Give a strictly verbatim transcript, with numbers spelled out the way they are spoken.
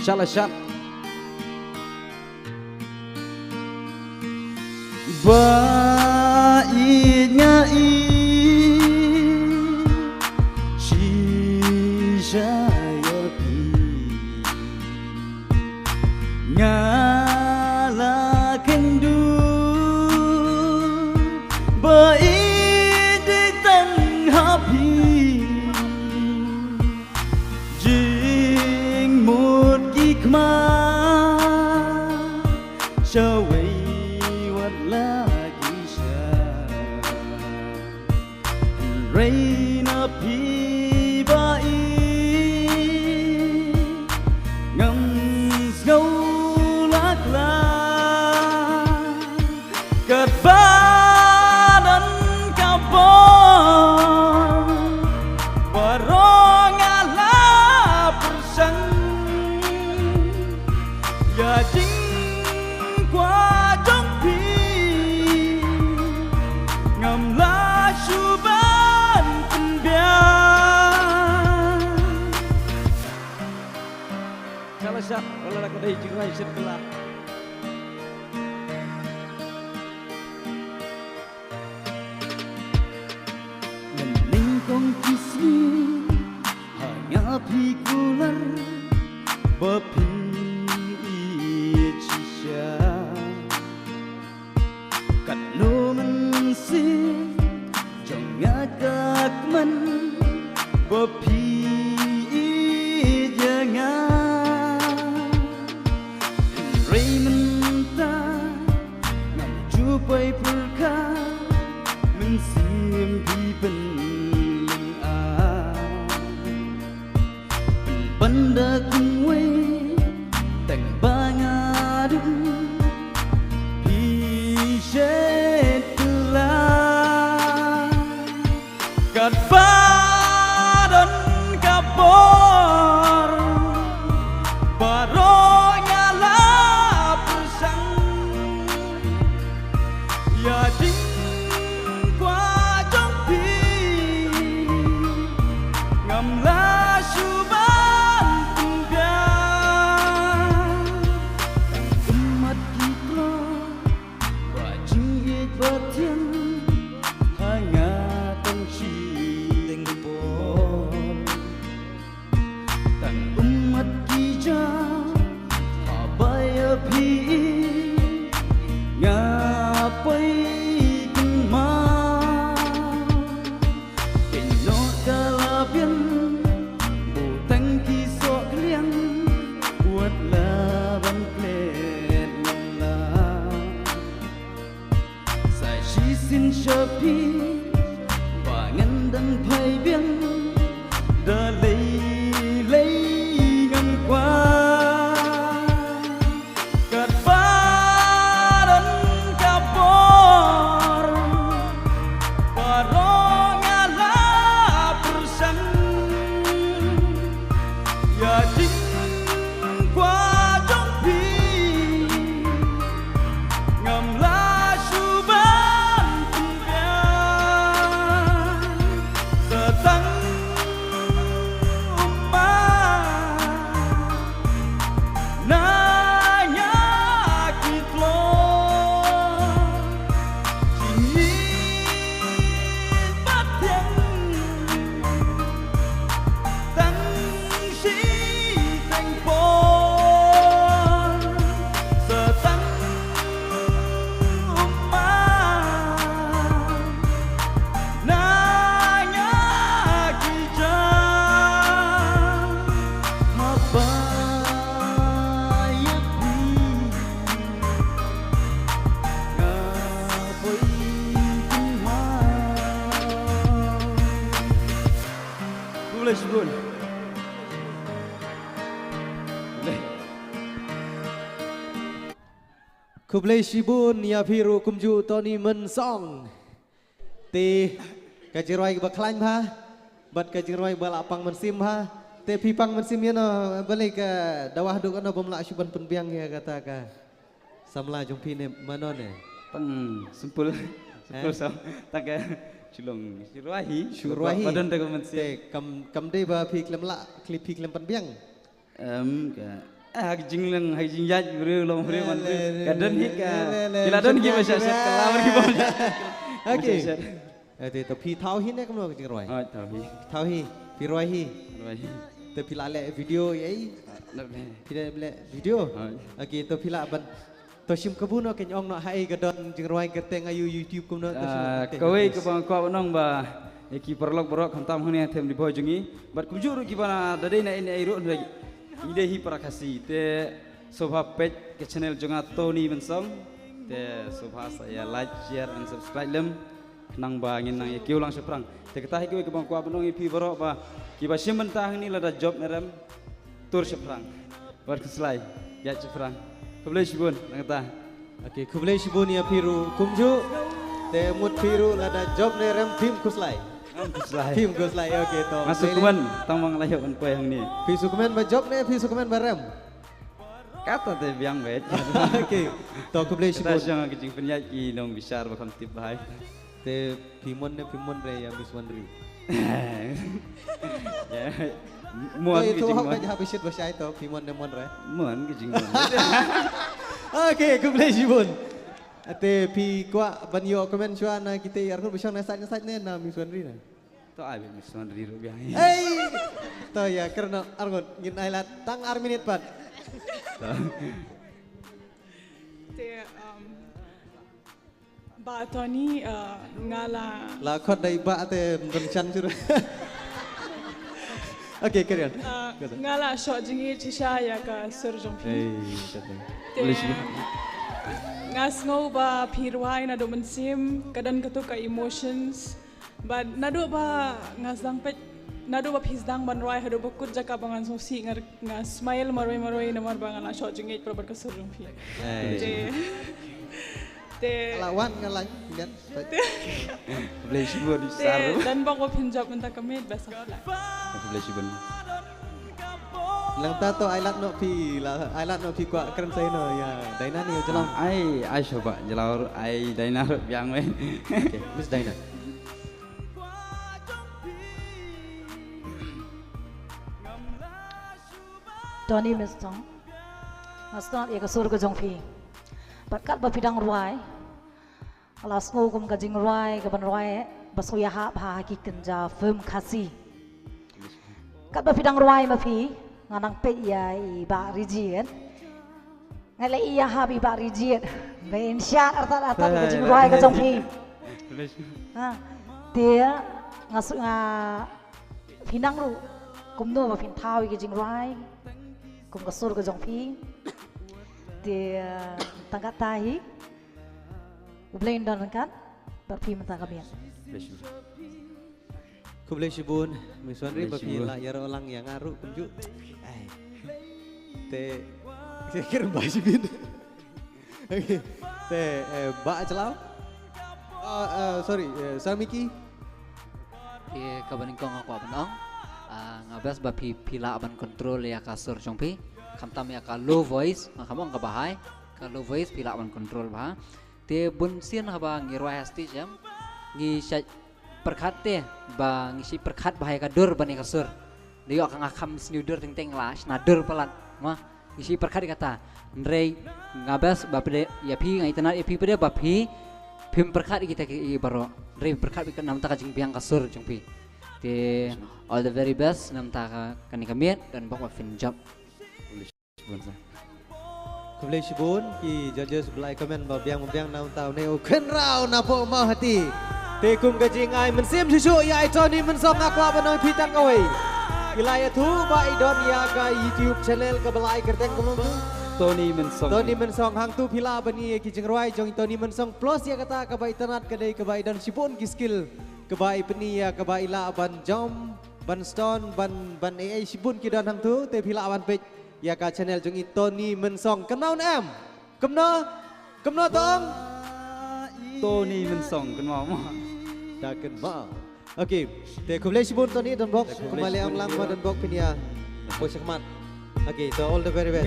Shala shat. Ba ïeit nga ïeit shisha ïa phi. Nga la kheiñ duh ba ïeit dei tang ha phi. Jingmut ki khmat shawei wat la ki sha. Hynrei na phi ba ïeit ngam sngew la khlaiñ. Katba don ka bor baroh nga la pyrshang. Ïa jingkwah jong phi ngam lah shuh ban pynbiang. Shala shat, wat la ka dei jingrwai shet kylla. Nyngkong ki sngi ha nga phi kular ba phin ïeit shisha. Katno mynsiem jong nga ka kmen ba phi ïeit ïa nga. Hynrei mynta ngam ju poi pyrkhat mynsiem phi pynlong. Pynban da kumwei tang ba nga dang phi shet kylla. Katba don ka bor baroh nga la pyrshang. Ïa jingkwah jong phi ngam lah shuh ban pynbiang. Tang ummat ki khlong ba jingïeit ba thiang ha nga tang shi teng por. Tang ummat ki jam haba ïa phi nga poi kynmaw. Kynnoh ka la biang buh tang ki soh khliang wat la ban klet ngam lah. Sa shisien sha phi ba ngan dang phai biang da lei lei ngam kwah. Katba don ka bor baroh nga la pyrshang. Ïa jingkwah jong phi ngam lah shuh ban pynbiang. Sa tang ummat na nga ki khlong jingïeit ba thiang. Tang shi teng por sa tang ummat na nga ki jam haba ïa phi nga poi kynmaw. Khublei shibun. Khublei shibun ïa phi ruh kumjuh Tony Mynsong. Te ka jingrwai ba khlaiñ bha bad ka jingrwai ba la pang mynsiem bha. Te phi pang mynsiem ïa no, balei ka dawa haduh katno bym lah shuh ban pynbiang ïa kata ka samla jong phi ne mano ne? Pang simpul. Simpul. Eh? Sam. Ta ka Shilong, shu rwai hi. Shu rwai hi. Ba don da ka mynsiem. Te kam, kam dei ba phi khlem lah, khlem phi khlem pynbiang. Em, ka. Eh, ha ka jinglong, ha ka jingïaid briew long briew man briew. Ka don hi ka. Ki la don ki ba shat shat ka la mar ki ba. Okay. Eh, te to phi thaw hi ne kumno ka jingrwai? Ah, thaw hi. Thaw hi, phi rwai hi. Rwai hi. Te phi la leh video ei. Phi la leh video. Okay, to phi lah ban To shim kabu noh, kein ong noh haei ka don jingrwai kyrteng aïu, YouTube kumno, to shim. Ah, kawei kaba nga kwah ban ong ba ïa ki paralok baroh khamtam hangne ha Them Ri Bhoi jong ngi bad kumjuh ruh kiba na da dei na N I ruh, hynrei ngi dei hi para Khasi, te sngewbha peit ka channel jong nga Tony Mynsong, te sngewbha sa ïa like, share and subscribe lem. Khnang ba ngin nang ïa kiew lang shaphrang. Te kata hi kawei kaba nga kwah ban ong ïa phi baroh ba kiba shim bynta hangne, lada jop ne rem, tur shaphrang. Bad khuslai, ïaid shaphrang. Khublei shibun nangta. Okay, khublei shibun ïa phi ruh kumjuh. Te mut phi ruh lada jop ne rem, phim khuslai. Phim khuslai. Phim khuslai, okay, to. Nga sngewkmen, tang ba nga la ïoh ban poi hangne. Phi sngewkmen ba jop ne phi sngewkmen ba rem? Kata te biang beit. Okay. To, khublei shibun. Kata shong ka jingpynïaid ki nongbishar ba kham tip bha. Te phi mon ne phim mon re ïa Miss Wanri? Ïa, mon. To, ki ïa tu jingmon. Hok ka jaka bishit ba shai, to phi mon ne mon re? Mon ki jingmon. Okay, khublei shibun. Te phi kwah ban ïoh comment shuwa na kita ïa arngut ba shong na side, na side ne na Miss Wanri na? To ai beit Miss Wanri ruh biang. Ei! To ïa kren noh arngut, ngin ai lad tang ar minit pat. To. Te, um, Bah Tony, uh, nga la, la khot dei bah te ym don shan shuh. Okay, carry on. Uh, nga la shoh jingïeit shisha ïa ka sur jong phi. Ei, kata. Te, nga sngew ba phi rwai naduh mynsiem, ka don katto ka emotions. Bad naduh ba nga sdang peit, naduh ba phi sdang ban rwai haduh ba kut jaka ba ngan sngewsih, nga, nga smile marwei marwei namar ba nga la shoh jingïeit parabot ka sur jong phi. Ei. Te, te la wan nga la ngan. Khublei shibun. Te, sar. Dan bok ba phin jop mynta ka miet, best of luck. Khublei shibun. Nangta to ai lad noh phi la, ai lad noh phi kwah kren sa ïa no ïa Daina ne ïa Jlaw? Ai, ai shuwa Jlaw, ai Daina ruh biang wei. Okay, Miss Daina. Tony Mynsong, nga sngewtynnat ïa ka sur ka jong phi. Bad katba phi dang rwai, nga la sngew kum ka jingrwai kaban rwai ba sngewbha ha ki kynja film Khasi. Katba phi dang rwai ma phi, nga nang peit ïa i Bah Rijit. Nga la ïa hap i Bah Rijit. Ba in shad artat artat ïa ka jingrwai ka jong phi. Ha. Te nga su, nga phi nang ruh kumno ba phin thaw ïa ka jingrwai kum ka sur ka jong phi. Te tang kata hi. U Blei un don ryngkat bad phi mynta ka miet. Khublei shibun Miss Wanri ba phi la ïaroh lang ïa nga ruh kumjuh. Ai. Te, te kren ba shibun. Okay. Te, eh, Bah Jlaw. Ah, ah, sorry, eh, Sir Mickey. Te kaba nyngkong nga kwah ban ong, ah, nga best ba phi, phi lah ban control ïa ka sur jong phi. Khamtam ïa ka low voice, nga kam ong kaba high, ka low voice phi lah ban control bha. Te bun sien haba ngi rwai ha stage em, ngi shait pyrkhat te, ba ngi shait pyrkhat bha ïa ka dur bad ïa ka sur. Da ïoh ka nga kham sniew dur teng teng la shna dur palat. Ma, ngi shait pyrkhat ïa kata. Hynrei nga best ba phi, ïa phi nga itynnad ïa phi pat ba phi, phim pyrkhat ïa kita ki baroh. Hynrei pyrkhat ïa ka namar ka jingbiang ka sur jong phi. Te all the very best namar ka kane ka miet, don bok ba phin jop. Khublei shibun ki judges ba la ai comment ba biang ba biang na uta une u khynraw na pok Mawhati. Te kum ka jingai mynsiem shuh shuh ïa i Tony Mynsong nga kwah ban ong phi tang kawei. I la ïathuh ba i don ïa ka YouTube channel kaba la ai kyrteng kumno? Tony Mynsong. Tony Mynsong, hangtu phi lah ban ïa ki jingrwai jong i Tony Mynsong plus ïa kata kaba itynnad ka dei kaba i don shibun ki skill kaba i pyni ïa kaba i lah ban jump, ban stunt, ban, ban ei ei shibun ki don hangtu, te phi lah ban peit ïa ka channel jong i Tony Mynsong. Kynmaw ne em? Kynmaw? Kynmaw tong? Tony Mynsong, kynmaw mo? Da kynmaw. Okay, te khublei shibun Tony, don bok. Te khublei shibun. Kumba leh ong lang mo, don bok phin ïa poi shakhmat. Okay, so all the very best.